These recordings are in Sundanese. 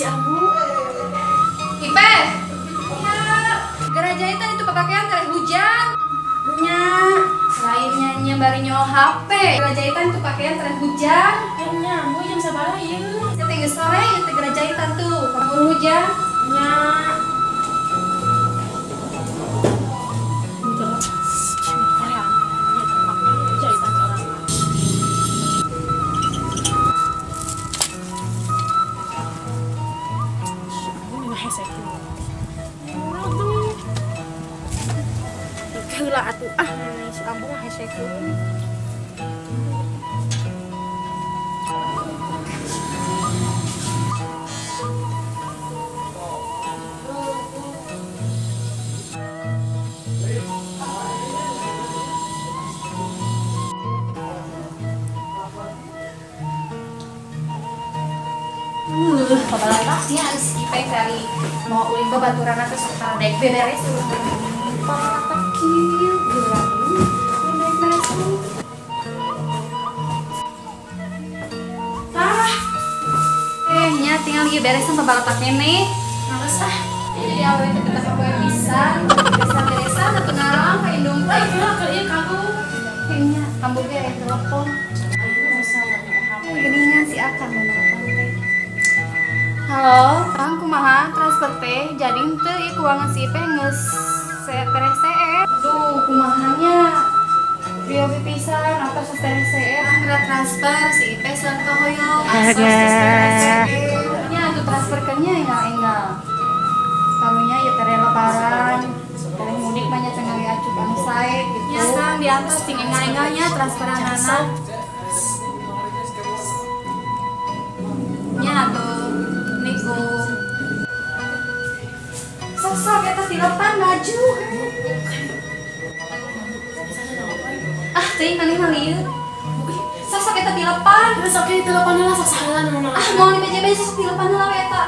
Si Ambu. Ipe. Ya, gerajahitan itu pakaian tereh hujan. Nya, lainnya nya bari nyol HP. Gerajahitan itu pakaian tereh hujan. Nya, Ambu jam sabaraha ieu? Nya teh geus sore ieu teh gerajahitan tuh, kabur hujan. Nya. Atuh ah si Ambu mah hese teuing. Pabalantasnya geus Ipe kali mau ulin babaturan teh sok taradek beberes urang kieu geura beres. Tah. Nya tinggal ieu beresan pabalatak keneh. Males ah. Jadi awewe teh tetep poe pisan. Beresan-beresan atuh ngalang ka indung teh. Heeh, keur ieu kagum. Nya ambu ge aya telepon. Ayeuna bisa nanya HP. Geuningan si Akang nu nelpon teh. Halo, Kang kumaha transfer teh jadi henteu ieu keuangan si Ipe geus terese. Duh, kumahanya dia pipisan atau terese geura transfer si Ipe sareng kahoyong. Nya atuh transferkeunnya enggal-enggal. Karunya ieu teh lebaran, tereh mudik mah nya cenah acup anu sae gitu. Nya Kang diantos sing enggal-enggalnya transferanana. Nya atuh niku. Sok-sok eta tilepan baju. Ah, teuing maneh mah lieu. Sok-sok eta tilepan. Geus oke tilepan heula sok saheula naon. Ah, moal dibeje-beje sok tilepan heula we eta.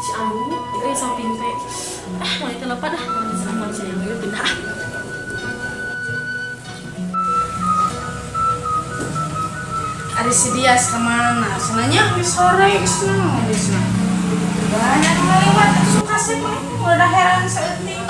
Si Ambu euy samping teh. Ah, moal tilepan ah, moal si Ambu pindah. Ari si Dias kemana? Senanya geus sore geus naon geus. Banyak ngalewat atuh suka sih mah udah heran saeutik.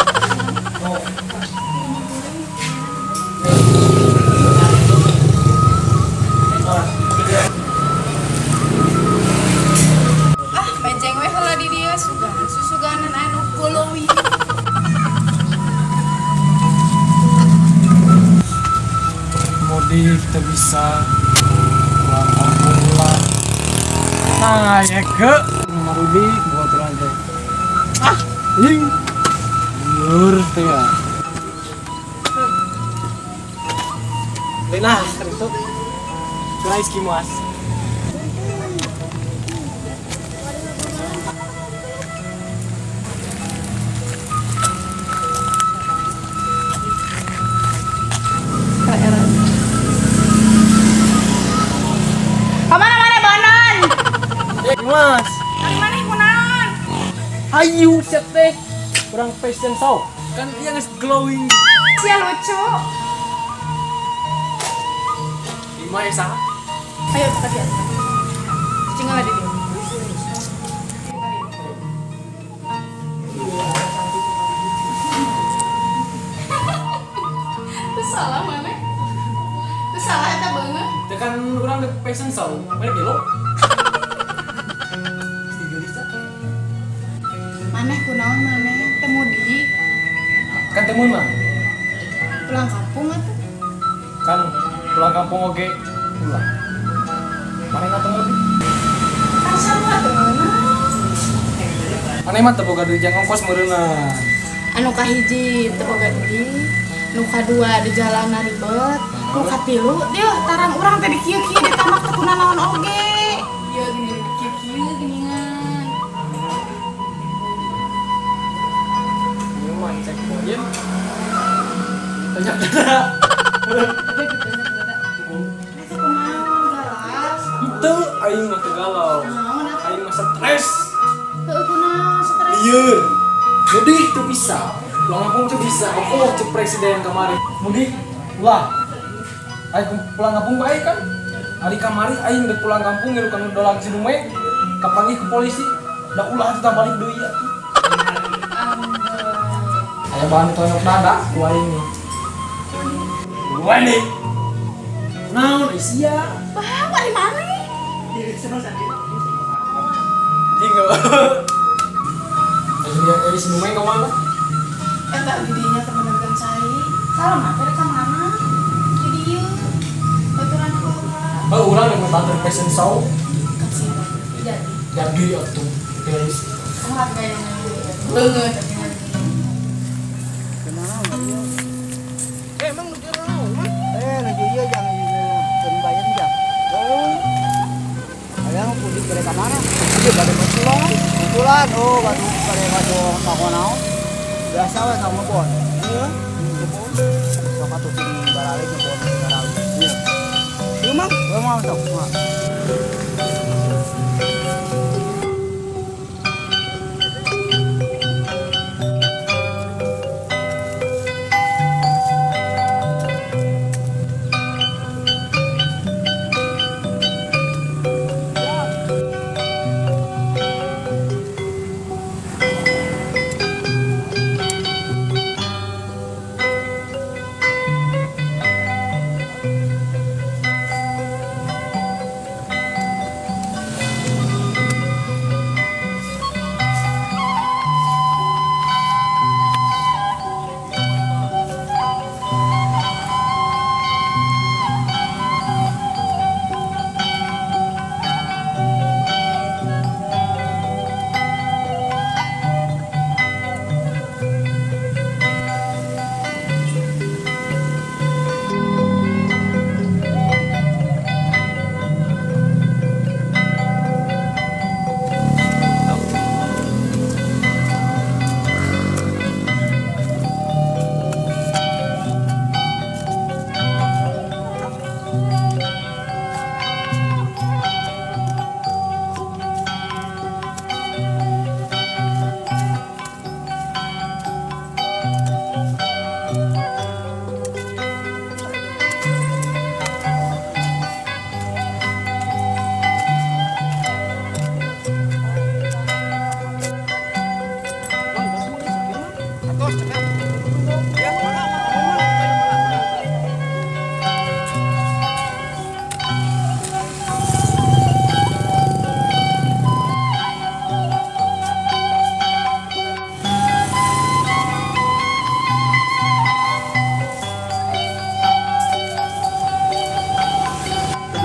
Ah, bejeng we heula di dieu sugan susuganan anu glowing. Mudik teu bisa pulang kampung lah. Nah, ya ke Rudi buat teh. Ah, ing. Liur teh ya. Lena, itu. Kurang iskimuas. Kamana-mana Bonon? Mas. Ayu cet teh kurang fashion show kan iya geus glowing sia lucu lima ya saha ayo kita lihat cicing lah di dieu. Teu salah maneh teu salah eta beungeut teh kan urang di fashion show mana gelo. Maneh kunaon maneh teu mudik? Kan teu meunang. Pulang kampung atuh. Kan pulang kampung oge pulang. Maneh teu mudik? Kan sarua teu meunang. Maneh mah teu boga duit jang ongkos meureunna. Anu kahiji teu boga duit, nu kadua di jalan ribet, nu katilu dieu tarang urang teh di kieu-kieu ditamak teu kunanaon oge. Ieu gini di kieu-kieu geuningan. Cek poin. Tanya dada. Itu kumaha galau? Itu aing mah teu galau. Aing mah stres. Heueuh kunaon stres? Lieur. Mudik teu bisa. Pulang kampung teu bisa. Oh, cek presiden kamari. Mudik ulah. Aing pulang kampung bae kan. Ari kamari aing dek pulang kampung ngilu kanu dolang si Dume. Kapanggih ku polisi. Da ulah kita balik deui atuh. Aya bahan tonjok dada ku aing nih. Wani. Naon sia? Bah, bari mana? Anjing. Anjing si Numeng ka mana? Eta di dinya temenan cai. Salam atuh ka mana? Di dieu. Baturan heula. Oh, urang yang nonton fashion show. Jadi. Jadi atuh. Guys. Kumaha gaya leungeut. Emang nuju naon mah? Nuju ieu jang keun bayen jang. Oh. Hayang pudik bade ka mana? Ieu bade musulan. Musulan. Oh, bade bade masuk takon naon? Biasa we ka ngebon. Ieu ngebon. Sok atuh sing baralik ngebon baralik. Ieu. Ieu mah, ieu mah sok mah.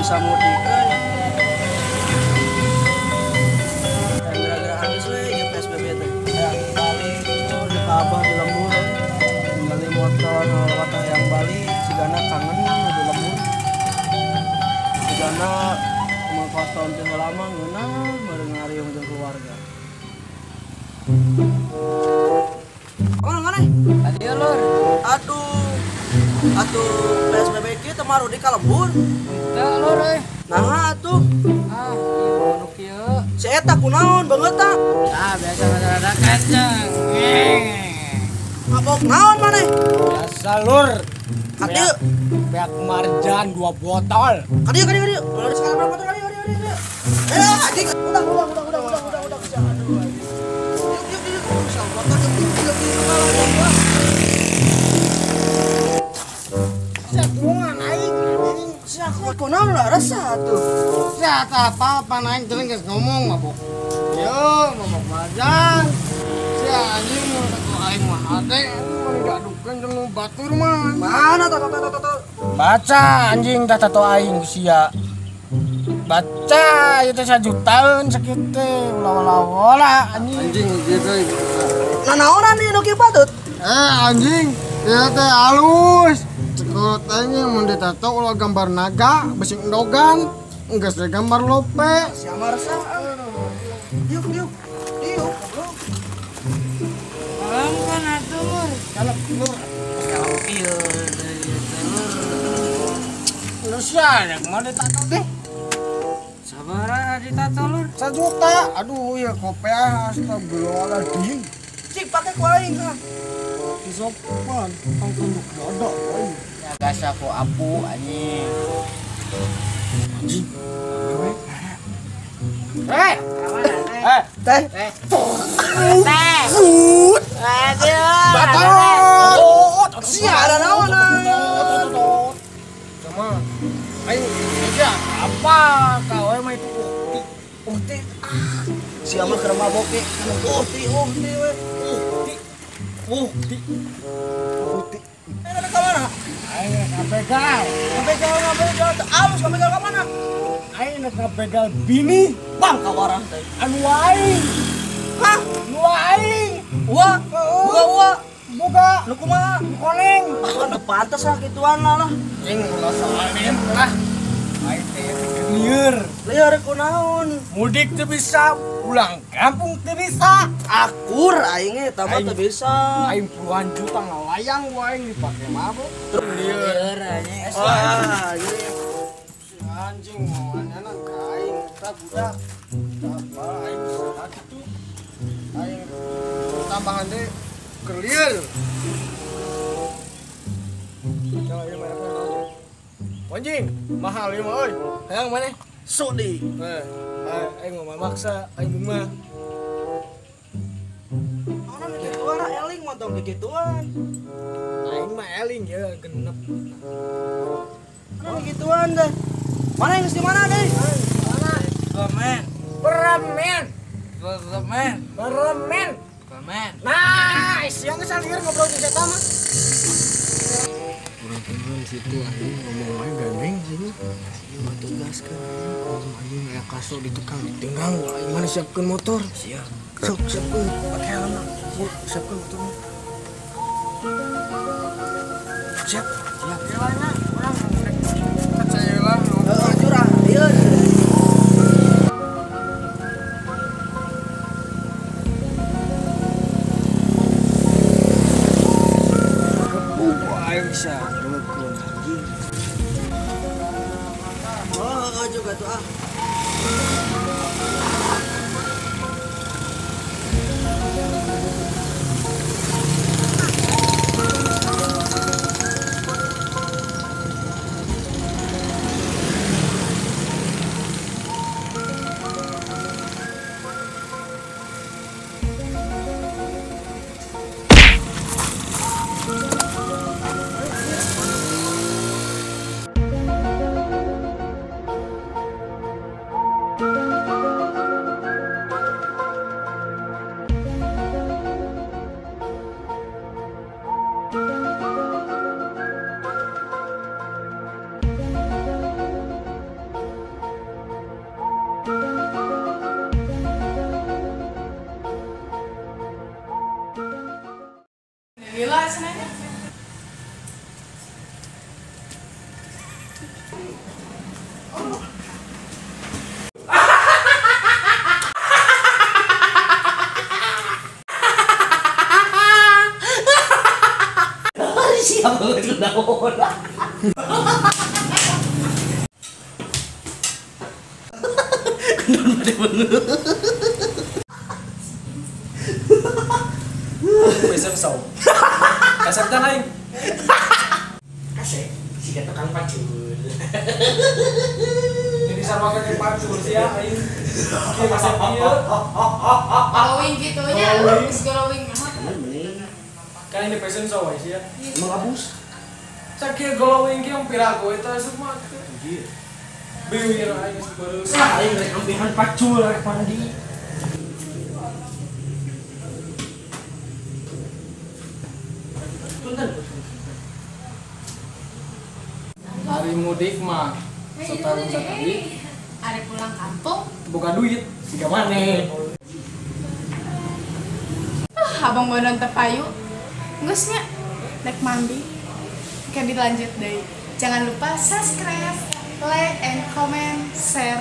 Bisa mudik kan gara-gara habis we ya PSBB teh yang balik di Abah di lembur tinggali motor lewat yang balik sigana kangen di lembur sigana mau kosong teh lama ngeunah bareng ngariung jeung keluarga. Mana mana? Tadi lur. Aduh. Atuh PSBB kieu teh mah di ka lembur. Teu lur euy. Naha atuh? Ah, ieu nu kieu. Si eta kunaon beungeut ta? Ah, biasa rada kenceng. Mabok naon maneh? Biasa lur. Ka dieu. Beak marjan 2 botol. Ka dieu ka dieu ka dieu. Ulah sekali berapa botol ka dieu ka dieu ka dieu. Anjing. Udah udah udah udah udah udah udah bisa. Aduh anjing. Yuk yuk yuk. Bisa motor yuk yuk yuk. Sia aing anjing. Sia kunaon lah rasa atuh. Sia apa-apa aing teh geus ngomong mabok. Yo, mabok marjan. Sia anjing mun satu aing mah hade mun diadukeun jeung nu batur mah. Mana tato tato tato. Baca anjing tah tato aing ku sia. Baca ieu teh sajutaan sakieu teh ulah-ulah anjing. Anjing gitu. Nanaonan ieu nu kieu patut? Anjing, ieu teh halus. Cekurut aing mun ditato ulah gambar naga, besi endogan, geus teh gambar lope. Sia mah resah. Diuk diuk. Diuk goblok. Alam kan atuh lur. Kalep lur. Kalau ieu lur. Lu sia rek mah ditato teh. Sabaraha ditato lur? 1 juta. Aduh ya kopeah astagfirullahaladzim. Cik pake ku aing ah. Sopan, tong tunduk dada aing. Ya gas aku apu anjing. Anjing. Awewe. Eh. Eh, teh. Teh. Batot. Sia ada naon? Sama. Ayo, sia apa kau mah itu ukti. Ukti. Sia mah keur mabok ge. Ukti, ukti we. Ukti. Ukti. Ukti. Eh, ada ka mana? Aing ngabegal. Ngabegal, ngabegal. Alus ngabegal ka mana? Aing ngabegal bini. Bang kawarang teh. Anu aing. Hah? Nu aing. Wa, buka wa. Buka. Nu kumaha? Nu koneng. Ah, teu pantes lah kituan lah. Aing ulah soalin lah. Aing teh lieur. Lieur kunaon? Mudik teu bisa, pulang kampung teu bisa. Akur aing ge eta mah teu bisa. Aing puluhan juta ngalayang wae dipake mabok. Lieur anjing. Wah, si anjing mau anak ka aing eta budak. Apa aing saha kitu? Aing tambahan teh keur lieur. Coba ieu merekna naon? Anjing, mahal ieu mah euy. Hayang maneh? Sudi. Eh, aing mau maksa aing mah. Orang kikituan lah eling mah tong kikituan. Aing mah eling ya genep. Orang kikituan deh. Mana yang di mana deh? Mana? Permen. Permen. Permen. Permen. Permen. Nah, siang geus lieur ngobrol jeung eta mah. Urang temen situ anjing ngomong wae gandeng sih. Ieu tugas kan anjing aya kaso di tukang ditinggal aing mana siapkeun motor. Siap. Sok siapkeun pake helm. Siapkeun motor. Siap. Siap. Jalanna urang percaya lah. Heeh, curah. Ieu. Bisa ngeukkeun anjing. Oh, juga tuh ah. Lila senanya. Oh. Siapa itu naon? Kendon pada bener. Besok sau. Kasep teh aing. Kasep, siga tukang pacul. Jadi sama kayak pacul sih ya aing. Kieu kasep ieu. Glowing gitu nya, geus glowing mah. Kan ini fashion show wae sih ya. Emang abus. Sakieu glowing kieu piraku eta semua. Anjir. Bieu aing geus beureuh. Aing rek ambihan pacul rek mandi. Hari mudik mah setahun sekali. Hari pulang kampung buka duit siga maneh. Ah, abang bonon tepayu. Geus nya rek mandi. Oke, dilanjut deui. Jangan lupa subscribe, like, and comment, share.